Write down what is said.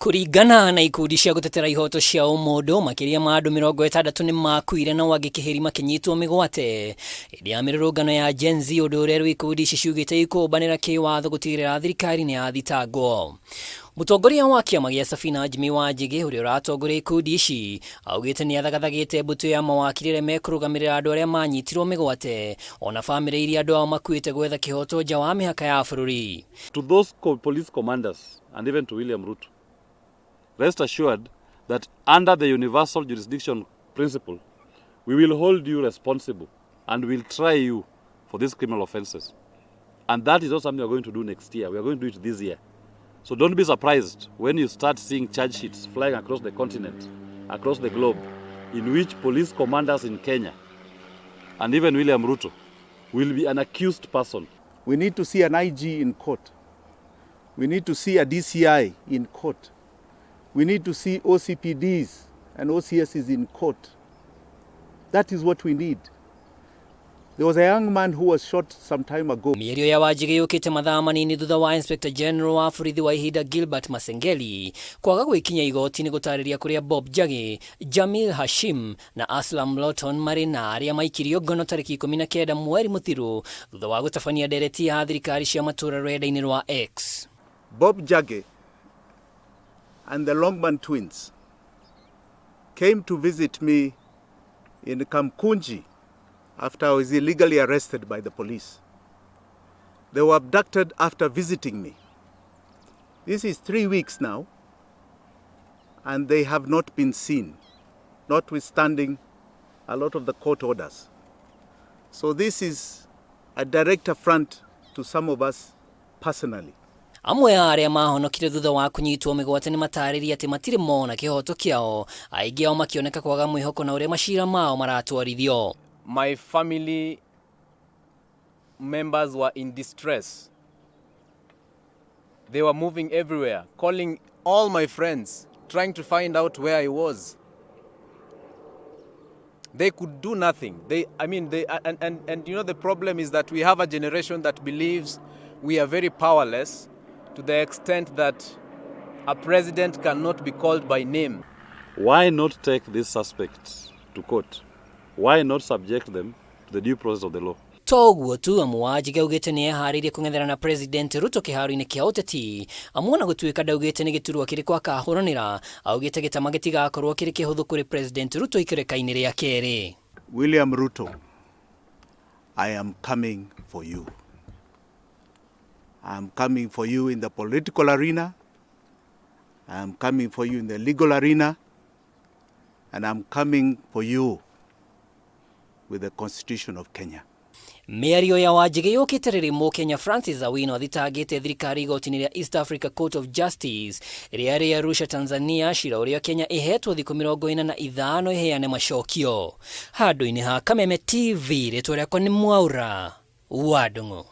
Kũringana na ikundi cia gũtetera ihoto cia ũmũndũ, makĩria ma andũ 60 nĩ makuire nao angĩ kĩhĩri makĩnyitwo mĩgwate hĩndĩ ya mĩrũrũngano ya Gen Z, ũndũ ũrĩa rĩu ikundi ici ciugĩte ikũmbanĩra kĩwatho gũtigĩrĩra thirikari nĩ yathitangwo. Mũtongoria wa kĩama gĩa Safina Jimmy Wanjigi ũrĩa ũratongoria ikundi ici augĩte nĩ athagathagĩte mbũtũ ya mawakiri arĩa mekũrũgamĩrĩra andũ arĩa manyitirwo mĩgwate ona bamĩrĩ iria andũ ao makuĩte gwetha kĩhoto nja wa mĩhaka ya bũrũri. To those police commanders and even to William Ruto, rest assured that under the universal jurisdiction principle, we will hold you responsible and will try you for these criminal offenses. And that is not something we are going to do next year. We are going to do it this year. So don't be surprised when you start seeing charge sheets flying across the continent, across the globe, in which police commanders in Kenya and even William Ruto will be an accused person. We need to see an IG in court. We need to see a DCI in court. We need to see OCPDs and OCSs in court. That is what we need. There was a young man who was shot some time ago. Mĩario ya Wanjigi yũkĩte mathaa manini thutha wa Inspector General wa borithi wa ihinda Gilbert Masengeli kwaga gwĩkinya igoti-inĩ gũtarĩria kũrĩa Bob Njagi, Jamil Hashim na Aslam Lawton marĩ na arĩa maikirio ngono tarĩki 19 mweri mũthiru thutha wa gũtabania ndereti ya thirikari cia matũra rũrenda-inĩ rwa X. Bob Njagi and the Longman twins came to visit me in Kamkunji after I was illegally arrested by the police. They were abducted after visiting me. This is 3 weeks now, and they have not been seen, notwithstanding a lot of the court orders. So this is a direct affront to some of us personally. Amwe a arĩa mahonokire thutha wa kũnyitwo mĩgwate nĩ matarĩria atĩ matirĩ mona kĩhoto kĩao, aingĩ ao makĩoneka kwaga mwĩhoko na ũrĩa macira mao maratwarithio. My family members were in distress. They were moving everywhere, calling all my friends, trying to find out where I was. They could do nothing. They, I mean, they, and you know, the problem is that we have a generation that believes we are very powerless to the extent that a president cannot be called by name. Why not take these suspects to court? Why not subject them to the due process of the law? Toguo tu, amu Wanjigi augĩte nĩ eharĩirie kũng'ethera na President Ruto kĩharo-inĩ kĩa ũteti, amu ona gũtuĩka ndaugĩte nĩ gĩturwa kĩrĩkũ akahũranĩra, augĩte gĩtama gĩtigakorwo kĩrĩ kĩhũthũ kũrĩ President Ruto ikereka-inĩ rĩa kerĩ. William Ruto, I am coming for you. I am coming for you in the political arena. I am coming for you in the legal arena. And I'm coming for you with the Constitution of Kenya. Mĩario ya Wanjigi yũkĩte rĩrĩ Mũkenya Francis Awino athitangĩte thirikari igoti-inĩ rĩa East Africa Court of Justice rĩa rĩ Arusha, Tanzania, cira ũrĩa Kenya ĩhetwo thikũ 45 ĩheane macokio. Handũ-inĩ ha Kameme TV, rĩtwa rĩakwa nĩ Mwaura wa Ndung'u.